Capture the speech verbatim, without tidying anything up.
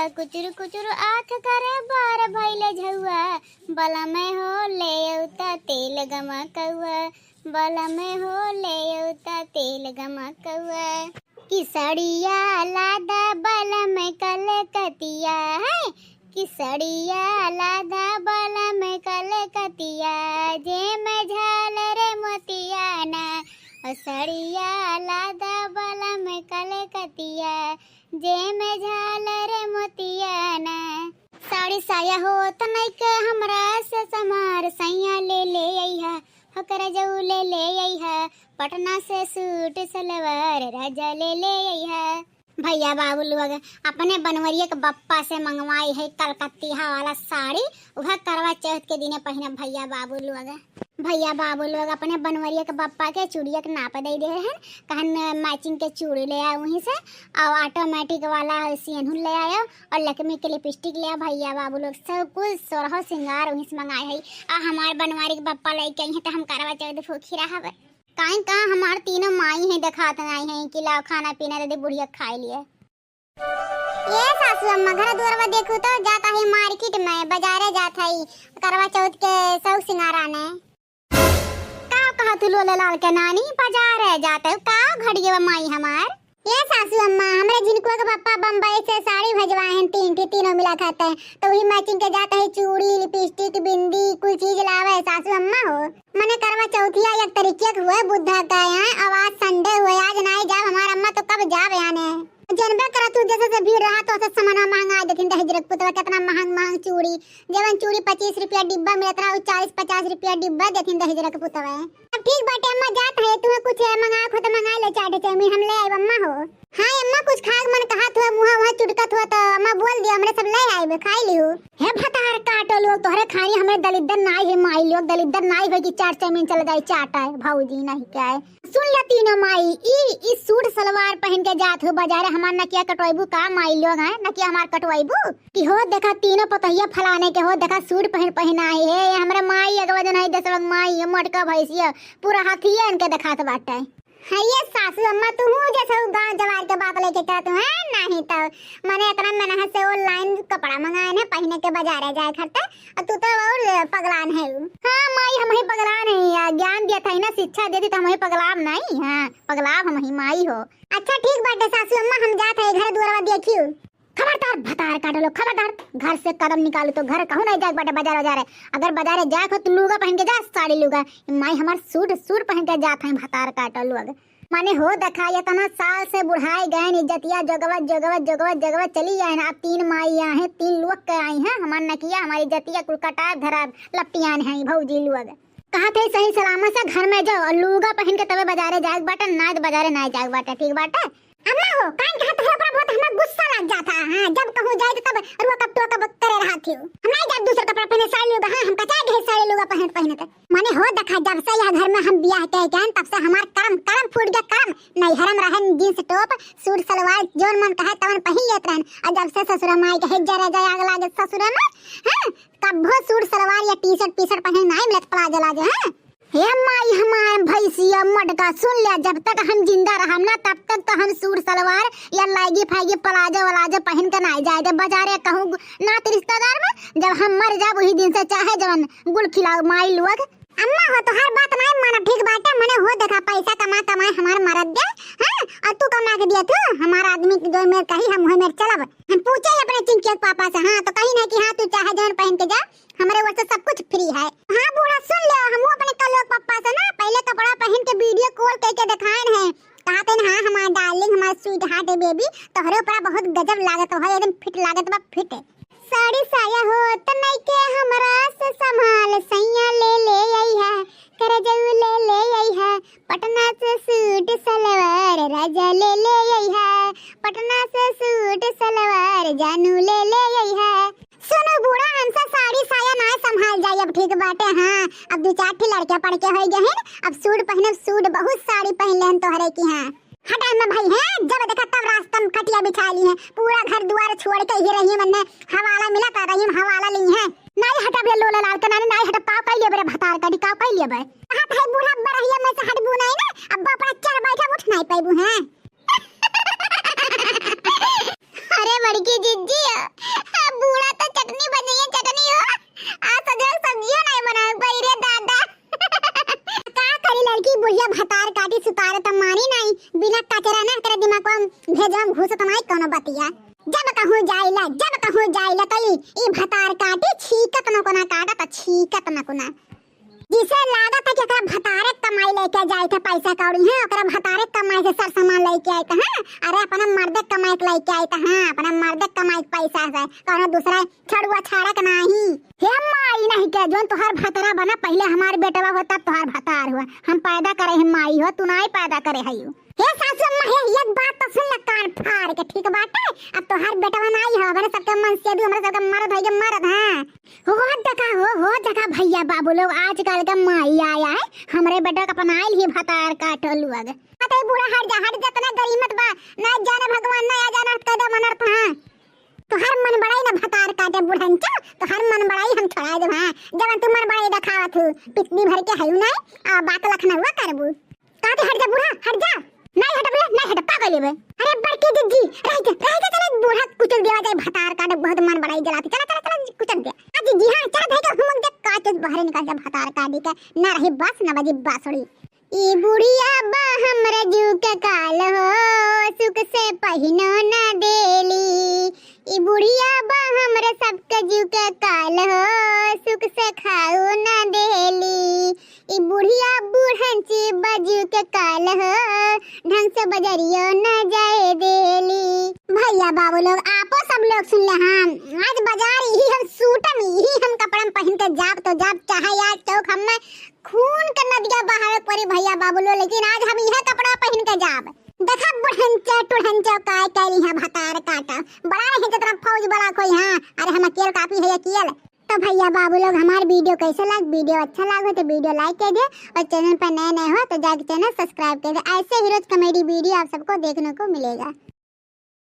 कुचुर कुचुर आँख करे बार भइले झउआ, बलम हो ले अउता तेल गमकउआ, बलम हो ले अउता तेल गमकउआ। कि सड़िया लादा बलम कलकतिया है, कि सड़िया लादा बलम कलकतिया, जेमे झालर मोतिया ना। ओ सड़िया लादा बलम कलकतिया, जेमे झालर मोतिया ना। साड़ी साया होत नइखे हमरा से समार, सैया ले ले अइहा, हो करजऊ ले ले अइहा, पटना से सूट सलवार राजा ले ले अइहा। भइया बाबू लोग अपने बनवरिया के बप्पा से मंगवाई है कलकतिया वाला साड़ी, उहे करवा चौथ के दिने पहिने भइया बाबू लोग। भइया बाबू लोग अपने बनवरिया के बप्पा के चूड़िया के नाप दे दे हैं, कहन मैचिंग के चूड़ी ले आए वहीं से, और ऑटोमेटिक वाला सेनहुर ले आयो, और लक्मी के लिपस्टिक ले आयो। भइया बाबू लोग सब कुछ सोरहो सिंगार वहीं से मंगाए है। आ हमार बनवारी के बप्पा लेके आई है तो हम करवा चौथ भूखी रहब। काहे का हमार तीनों माई है देखात नहीं है कि लाओ खाना पीना दे दे बुढ़िया खाए लिए। ए सासू अम्मा, घर दुआरवा देखू तो जात हई मार्केट में, बाजारे जात हई करवा चौथ के शौक सिंगार आने। का कहत हू लोले लाल के नानी, बाजारे जात हऊ का घड़िया माई हमार? ए सासू अम्मा, हमरे झिनकुआ के पापा बम्बई से साड़ी भेजवाए हैं तीन ठी, तीनों मिला खाते, तो वही मैचिंग के जात है चूड़ी, लिपस्टिक, बिंदी, कुल चीज लावे सासू अम्मा हो। मने करवा चौथिया एक तरीके के हुए बुद्धा का यहाँ, आवाज संडे हुए, आज नाई जाब हमार अम्मा तो कब जाब याने। जनबे करत हू जैसे से भीड़ रहा तो से सामाना महंगा देथिन दहेजर के पुतवा, कितना महंग महंग चूड़ी, जवन चूड़ी पच्चीस रुपया डिब्बा मिलत रहा, उ चालीस पचास रुपया डिब्बा देथिन दहेजर के पुतवा। अब ठीक बाटे अम्मा, जात है, तुम्हें कुछ है मंगा खो तो मंगा ले, चाट चाउमीन हम ले आइब अम्मा हो। हाँ अम्मा, कुछ खाए के मन कहत हुआ, मुँह वहाँ चुटकत हुआ तो अम्मा बोल दिया, हमरे सब ले आइब, खाई लिहू। हे भतार काटो लोग, तोहरे खानी हमरे दलिद्दर नाई है माई लोग, दलिद्दर नाई है कि चाट चाउमीन चल जाए, चाट आए भौजी नहीं क्या है। सुन ले तीनों माई, ई, ई सूट सलवार पहन के जात हो बाजारे, हमार नकिया कटवाइबू का माई लोग हैं, नकिया हमार कटवाइबू? कि हो देखा तीनों पतोहिया फलाने के हो, देखा सूट पहन, पहनाई है, ये हमरे माई अगवा जन है दसवा के माई, ये मोटका भैंसिया, पूरा हाथिया इनके देखात बाटे। हाँ ये सासू अम्मा, तू हूँ जैसे उ गाँव जवार के बात लेके चलत हूँ, हैं? नहीं तो मने इतना मेहनत से online कपड़ा मंगाए ने पहने के बाजारे जाए खरते, और तू तो और पगलान है। हाँ माई, हम ही पगलान है यार, ज्ञान दिया था ही ना, शिक्षा दे दी तो हम ही पगलाब नहीं, हाँ पगलाब हम ही माई हो। अच्छा ठीक बाटे सासू अम्मा, हम जात है घर दुआरवा देखियो। खबरदार भतार काटो लोग, खबरदार, घर से कदम निकालो तो घर कहूँ नहीं जाए बाटे बाजार बाजारे। अगर बाजारे जाए हो तो लुगा पहन के जा, साड़ी लुगा। माई हमार सूट, सूट पहन के जात है भतार काटो लोग। माने हो देखा, इतना साल से बुढ़ाए गए, इज्जतिया जोगवत, जोगवत, जोगवत, जोगवत चली आए ना। अब तीन माई आए हैं, तीन लोग के आई हैं, हमार नकिया, हमारी इज्जतिया कुल कटाब धराब लपटियान हैं भौजी लोग। कहा थे सही सलामत से घर में जाओ और लुगा पहन के तबे बाजारे जाए के बाटे, ना तो बाजारे ना जाए के बाटे, ठीक बाटे? अम्मा हो, कान कहा तो ओकरा बहुत हमार गुस्सा लग जाता। हाँ, जब कहूँ जाए तो तब रुआ कब टोकब करे रहत हो। हम नहीं जाए दूसर कपड़ा पहने, साड़ी लुगा, हाँ, हम कचाए गए साड़ी लुगा पहन, पहने के। माने हो देखा, जब से यह घर में हम बियाह के गए, तब से हमार करम, करम फूट गया, करम। नैहर में रहन jeans top, सूट सलवार, जौन मन कहे तवन पहन लेत रहन। और जब से ससुर माई के हेज्जा रह जाए, आग लागे ससुर में, हाँ, कब्बो सूट सलवार या T-shirt, T-shirt पहने नहीं मिलत, प्लाजो लाजो, हाँ। हे माई हमार भैंसिया मटका, सुन लिया, जब तक हम जिंदा रहम ना, तब तक तो हम सूट सलवार या लाइगी फाइगी प्लाजो वलाजो पहन के नहीं जाए दे बाजारे कहूँ नात रिश्तेदार में। जब हम मर जाब वही दिन से चाहे जवन गुल खिलाओ माई लोग। अम्मा हो, तोहार बात नाय मानब, ठीक बाटे, मने हो देखा, पैसा कमा कमाए हमार मरद दे, हाँ, और तू कमा के दिया तू, हमार आदमी के जो मेर कही, हम वही मेर चलब। हम पूछे अपने चिंकिया के पापा से, हाँ, तो कही नहीं कि हाँ, तू चाहे जौन पहन के जा, हमरे ओर से सब कुछ free है। हाँ बूढ़ा, सुन ले, हमहू अपने कल्लो के पापा से ना, पहले कपड़ा पहन के video call करके दिखाएन है, कहते हैं, हाँ, हमार darling, हमार sweetheart है baby, तोहरे ऊपर बहुत गजब लागत हो, एकदम fit लागत बा, fit। साड़ी साया होत नइखे हमरा से संभाल, सैया ले ले अइहा, करजऊ ले ले अइहा, पटना से सूट सलवार, राजा ले ले अइहा, पटना से सूट सलवार, जानू ले ले अइहा। सुनो बूढ़ा, हमसे साड़ी साया ना संभाल जाई, अब ठीक बाटे। हाँ, अब दू चार ठे लड़के पड़के हो गए हैं, अब सूट पहनब सूट, बहुत साड़ी पहन लेहन तोहरे की। हाँ। हटा ना भाई, हैं? जब देखा तब रास्ता में खटिया बिछा ली है। पूरा घर दुआर छोड़ के ही रही, मन्ने हवाला मिला था, रही हवाला ली है। नाई हटा बे लोला लाल के नानी, नाई हटा, का कइले बे रे भतार कटी, का कइले बे? कहा था बूढ़ा बरहिया में से हटबू नहीं ना, अब बापड़ा चढ़ बैठा उठ नहीं पैबू हैं। अरे बड़की जिज्जी, कचरा ना करे दिमाग को, भेजवा में घुसत नाई कौनो बतिया। जब कहूँ जाइला, जब कहूँ जाइला, तो ई, ई भतार काटी, छीकत न कोना काटा, तो छीकत न कोना। जिसे लागत है कि एकरा भतारे कमाई लेके जाइत है पैसा कौड़ी, हाँ, ओकरा भतारे कमाई से सर सामान लेके आइत है, हाँ, अरे अपने मर्दे कमाई के लेके आइत है, हाँ, अपने मर्दे कमाई के पैसा से, कौनो दूसरा छड़ुआ छाड़क नाही। हे माई नहीं के, जोन तोहार भतरा बना, पहिले हमार बेटवा हो तब तोहार भतार हो, हम पैदा करे हैं माई हो, तू नाई पैदा करे है। हे सासू अम्मा, हे एक बात तो सुन ले कान फाड़ के, ठीक बाटे? अब तोहार बेटवा नाई हो, हमरे सबके मन से दू, हमरे सबके मरद है, मरद है। हो देखा हो, हो देखा भैया बाबू लोग, आजकल के माई आया है, हमरे बेटा का अपनाइल ही भतार काटो लोग। अरे बूढ़ा हट जा, हट जा, इतना गरीब मत बा, ना जाने भगवान, ना आ जाना कदम अनर्थ है। तोहार मन बड़ाई ना भतार काटे बुढ़ंचा, तोहार मन बड़ाई हम छोड़ा देब, हाँ। जवन तू मन बड़ाई देखावत हूँ, पितनी भर के हयू नाई, आ बात लखनऊआ करबू। काटे हट जा बूढ़ा, हट जा। नाई हट बूढ़ा, नाई हट, पागल है बे। अरे बड़की जिज्जी, रह जा, रह जा, चला बूढ़ा कुचल देवा जाए भतार काटे, बहुत मन बड़ाई जलाती। चला, चला, चला, कुचल दे। आ जिज्जी, हाँ, चला, धई के हुमक दे, काटे बाहर निकल जा भतार काटी के, ना रही बास, ना बजी बांसुरी। ई बुढ़िया बा हमरा जीव के काल हो, सुख से पहिनो ना देली। ई बुढ़िया बा हमरा सबके जीव के काल हो, सुख से खाऊ ना देली। ई बुढ़िया बुढ़ंची बा जीव के काल हो, ढंग से बजरियो ना जाए देली। भैया बाबू लोग, आपो सब लोग सुन ले, हाँ, आज बाजार यही हम सूट में, यही हम कपड़ा में पहिन के जाब तो जाब, चाहे आज चौक हमें खून के नदिया बहावे पड़ी भैया बाबू लो, लेकिन आज हम यह कपड़ा पहिन के जाब। देखा बुढ़ंचे टुढ़ंचे काय कैली है भतार काटा, बड़ा रहे जितना फौज बड़ा कोई, हाँ, अरे हम अकेल काफी है अकेल। तो भैया बाबू लोग, हमार वीडियो कैसे लाग, वीडियो अच्छा लाग हो तो वीडियो लाइक कर दे, और चैनल पर नए नए हो तो जाके चैनल सब्सक्राइब कर दे। ऐसे ही रोज कॉमेडी वीडियो आप सबको देखने को मिलेगा।